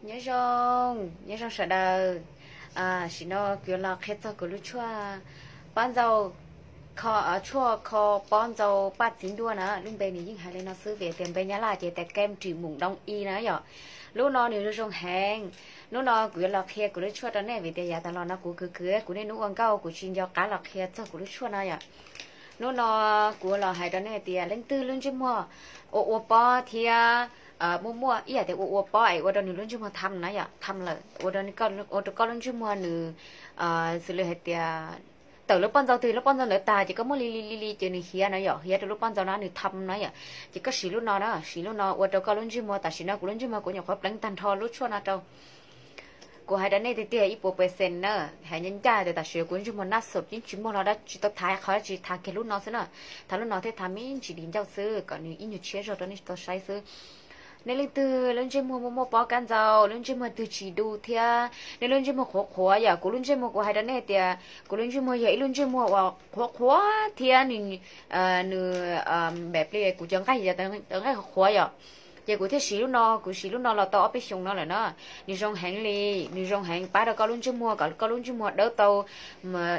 Nyob zoo, nyob zoo sawv daws. Tam sim no kuv yuav los qhia txog kuv lub tshuaj pob ntxaus, kho, tshuaj kho pob ntxaus paj txiv nduaj na. Lub npe nws yeej hais li no xwb vim tias npe Nyab Laj ces tias kem trì mùng đông y na yom. Lub no nws zoo zoo heev. Hnub no kuv yuav los qhia kuv lub tshuaj rau nej vim tias yav tas los no kuv khwv khwv, kuv niaj hnub ua nkauj kuv tsis nco qab los qhia txog kuv lub tshuaj no yom. Hnub no kuv los hais rau nej tias leej twg lub ntsej muag ua ua pob thiab muaj muaj ib yam tias ua ua pob es ua rau nws lub ntsej muag tham na yom, tham lawm ua rau koj lub ntsej muag nws xws li hais tias tawm lub pob ntxaus twg lub pob ntxaus ntawd tag ces koj muab li li li li ces nws hiav na yom, hiav rau lub pob ntxaus no nws tham na yom. Ces koj siv lub no na, siv lub no ua rau koj lub ntsej muag, tam sim no kuv lub ntsej muag kuv nyuam qhuav pleev tag nrho lub tshuaj no rau. Kuv hais rau nej tiag tiag ib puas percent na, hais ncaj ncaj tias tam sim no kuv lub ntsej muag nab xom yeej tsis muaj hlo dab tsi, tau thav qhov dab tsi thav kiag lub no xwb na. Thav lub no thiab thav me ntsis di ncauj xwb kom nws ib nyuag tshiab zog rau nej tau saib xwb. Nej leej twg lub ntsej muag muaj muaj pob kab ntxaus, lub ntsej muag twg tsis du thiab nej lub ntsej muag qhuav qhuav yom, kuv lub ntsej muag kuv hais rau nej tias kuv lub ntsej muag yog ib lub ntsej muag uas qhuav qhuav thiab nws, nws npem pli kuv cov nqaij yog cov nqaij qhuav qhuav yom. Ces kuv thiaj siv lub no, kuv siv lub no los tau ob peb xyoos no lawm na. Nws zoo heev li, nws zoo heev pab rau koj lub ntsej muag kom koj lub ntsej muag dawb tau,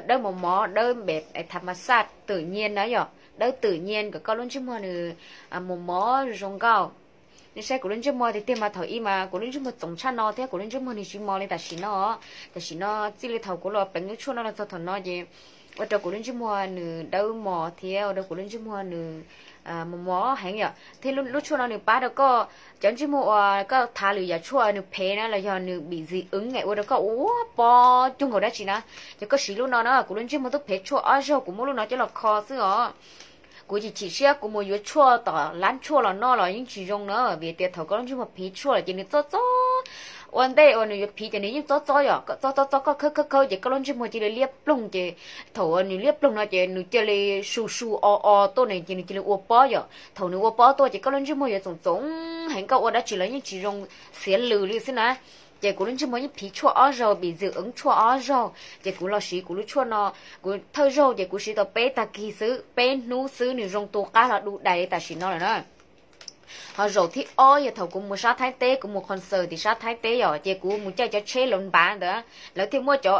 dawb mos mos, dawb npem tham mas xaj twm nyian na yom, dawb twm nyian kom koj lub ntsej muag nws mos mos zoo nkauj. Nej saib kuv lub ntsej muag tiag tiag mas thaum ub mas kuv lub ntsej muag txoov tshaj no thiab kuv lub ntsej muag nws tsis mos li tam sim no. Tam sim no txij li thaum kuv los pleev lub tshuaj no los txog thaum no ces ua rau kuv lub ntsej muag nws dawb mos thiab ua rau kuv lub ntsej muag nws mos mos heev yom. Thiab lub tshuaj no nws pab rau koj cov ntsej muag uas koj thav lwm yam tshuaj nws phem na los yog nws bị dị ứng ua rau koj ua pob cuag nkaus dab tsi na. Ces koj siv lub no na, kuv lub ntsej muag twb phem tshuaj ob zaug kuv muab lub no coj los kho xwb os. Kuv chim chim siab kuv mus yuav tshuaj tom lab tshuaj los noj los yeej tsis zoo na, vim tias thaum koj lub ntsej muag phem tshuaj lawm ces nws txob txob, ua ntej uas nws yuav phem ces nws yeej txob txob yom, txob txob txob koj khawb khawb khawb ces koj lub ntsej muag cia li liab ploog ces thaum uas nws liab ploog no ces nws cia li su su o o tuaj ne ces nws cia li ua pob yom. Thaum nws ua pob tuaj ces koj lub ntsej muag yuav txoom txoov heev, koj ua dab tsi los yeej tsis zoo, xiav lws li xwb na. Ces kuv lub ntsej muag yeej phem tshuaj ob zaug, bị dị ứng tshuaj ob zaug, ces kuv los siv kuv lub tshuaj no, kuv thawj zaug ces kuv siv tau peb tag kis xwb, peb hnub xwb nws zoo tu qab los du dais li tam sim no lawm na. Ho zaum thib ob yog thaum kuv mus sab Thaib teb, kuv mus concert tim sab Thaib teb yom, ces kuv mus caij cov tsheb lawv npav ntawd, lawv thiaj muab cov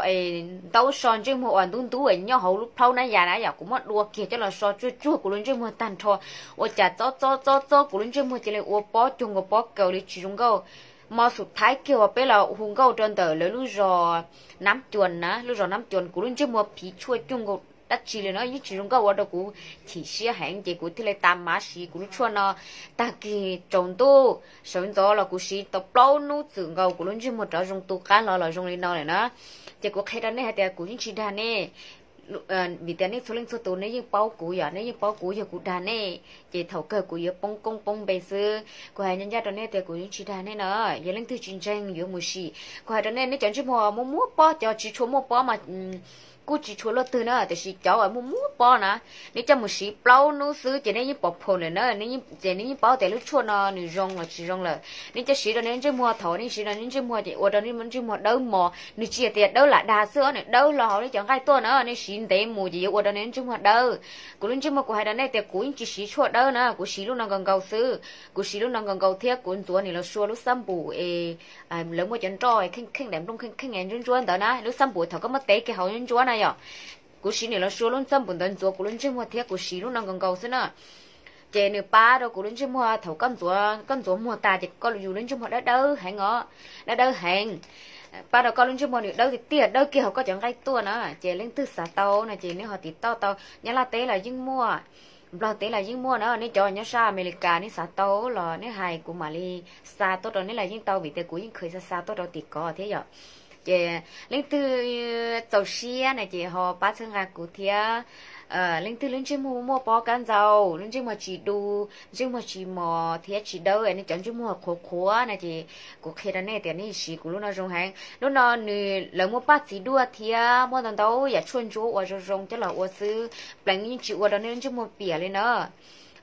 ntaub so ntsej muag uas ntub ntub nyob hauv lub plhaub nab yas na yom, kuv muab dua kiag coj los so tsuag tsuag kuv lub ntsej muag tag nrho, ua cas txob txob txob txob kuv lub ntsej muag cia li ua pob cuag nkaus pob kaus li tsis zoo nkauj. Hmo xub thawj kiag uas peb los hu nkauj rau ntawm lawv lub zos Nab Cuas na, lub zos Nab Cuas kuv lub ntsej muag phem tshuaj cuag nkaus dab tsi li no yeej tsis zoo nkauj ua rau kuv chim siab heev ces kuv thiaj li tas mav siv kuv lub tshuaj no. Tag kis tsaus ntuj sawv ntxov los kuv siv tau plaub hnub txwm nkaus kuv lub ntsej muag rov zoo tu qab los los zoo li no lawm na. Ces kuv qhia rau nej hais tias kuv yeej tsis dag nej, vim tias nej txhua leej txhua tus nej yeej paub kuv yom, nej yeej paub kuv yog kuv dag nej, ces thaum kawg kuv yuav poob koob poob npe xwb. Kuv hais ncaj ncaj rau nej tias kuv yeej tsis dag nej na, yog leej twg tsis ntseeg yuav mus sim. Kuv hais rau nej, nej cov ntsej muag muaj muaj pob, cov tsis tshua muaj pob mas kuj tsis tshua luaj twg na, tiam sis cov uas muaj muaj pob na, nej coj mus siv plaub hnub xwb ces nej yeej pom phom lawm na, ces nej yeej paub tias lub tshuaj no nws zoo los tsis zoo lawm. Nej coj siv rau nej ntsej muag, thaum nej siv rau nej ntsej muag ces ua rau nej ntsej muag dawb mos, nws tsis yog tias dawb lam dag xwb os, nws dawb hlo hauv nej cov nqaij tuaj na, nej siv ntev mus ces yuav ua rau nej ntsej muag dawb. Kuv lub ntsej muag kuv hais rau nej tias kuv yeej tsis siv tshuaj dawb na, kuv siv lub no nkaus nkaus xwb. Kuv siv lub no nkaus nkaus thiab kuv ntxuav nws los sua lub xab npum es lawv muaj cov nroj kheej kheej daim nplooj kheej kheej ntsuab ntsuab ntawd na, lub xab npum thaum koj muab tev kiag hauv ntsuab ntsuab na yom. Kuv siv nws los sua lub xab npum ntawd ntxuav kuv lub ntsej muag thiab kuv siv lub no nkaus nkaus xwb na. Ces nws pab rau kuv lub ntsej muag, thaum koj ntxuav, koj ntxuav muag tas ces koj yus lub ntsej muag dawb dawb heev os, dawb dawb heev. Pab rau koj lub ntsej muag nws dawb tiag tiag, dawb kiag hauv koj cov nqaij tuaj na. Ces leej twg xav tau no ces nej ho tiv toj tau, Nyab Laj teb los yeej muaj, Nplog teb los yeej muaj na. Nej cov nyob sab Amelikas nej xav tau los nej hais kuv mam li xa tuaj rau nej los yeej tau, vim tias kuv yeej kheev xa xa tuaj rau tim ko thiab yom. Ces leej twg txaus siab na ces ho pab txhawb nqa kuv thiab. Leej twg lub ntsej muag muaj pob kab ntxaus, lub ntsej muag tsis du, ntsej muag tsis mos thiab tsis dawb, nej cov ntsej muag qhuav qhuav na ces kuv qhia rau nej tias nej siv kuv lub no zoo heev. Lub no nws lawv muaj paj txiv duaj thiab muaj ntau ntau yam tshuaj ntsuab uas zoo zoo coj los ua xwb, pleev yeej tsis ua rau nej lub ntsej muag piam li na.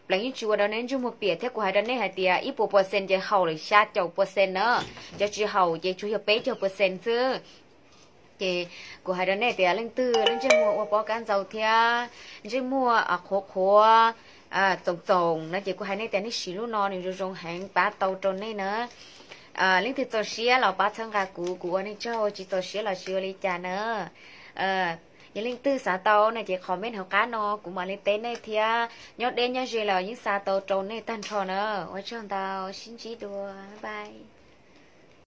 Pleev yeej tsis ua rau nej ntsej muag piam thiab, kuv hais rau nej hais tias ib puas percent ces haum lawm xya caum percent na, cov tsis haum ces tsuas yog peb caug percent xwb. Ces kuv hais rau nej tias leej twg lub ntsej muag ua pob kab ntxaus thiab ntsej muag qhuav qhuav, txoom txoom no ces kuv hais nej tias nej siv lub no nws zoo zoo heev pab tau rau nej na. Leej twg txaus siab los pab txhawb nqa kuv, kuv ua neej tsaug, tsis txaus siab los tsis ua li cas na. Yog leej twg xav tau no ces comment hauv qab no kuv mam li teb nej thiab. Nyob deb nyob ze los yeej xa tau rau nej tag nrho na. Ua tsaug ntau, sib ntsib dua, bye bye.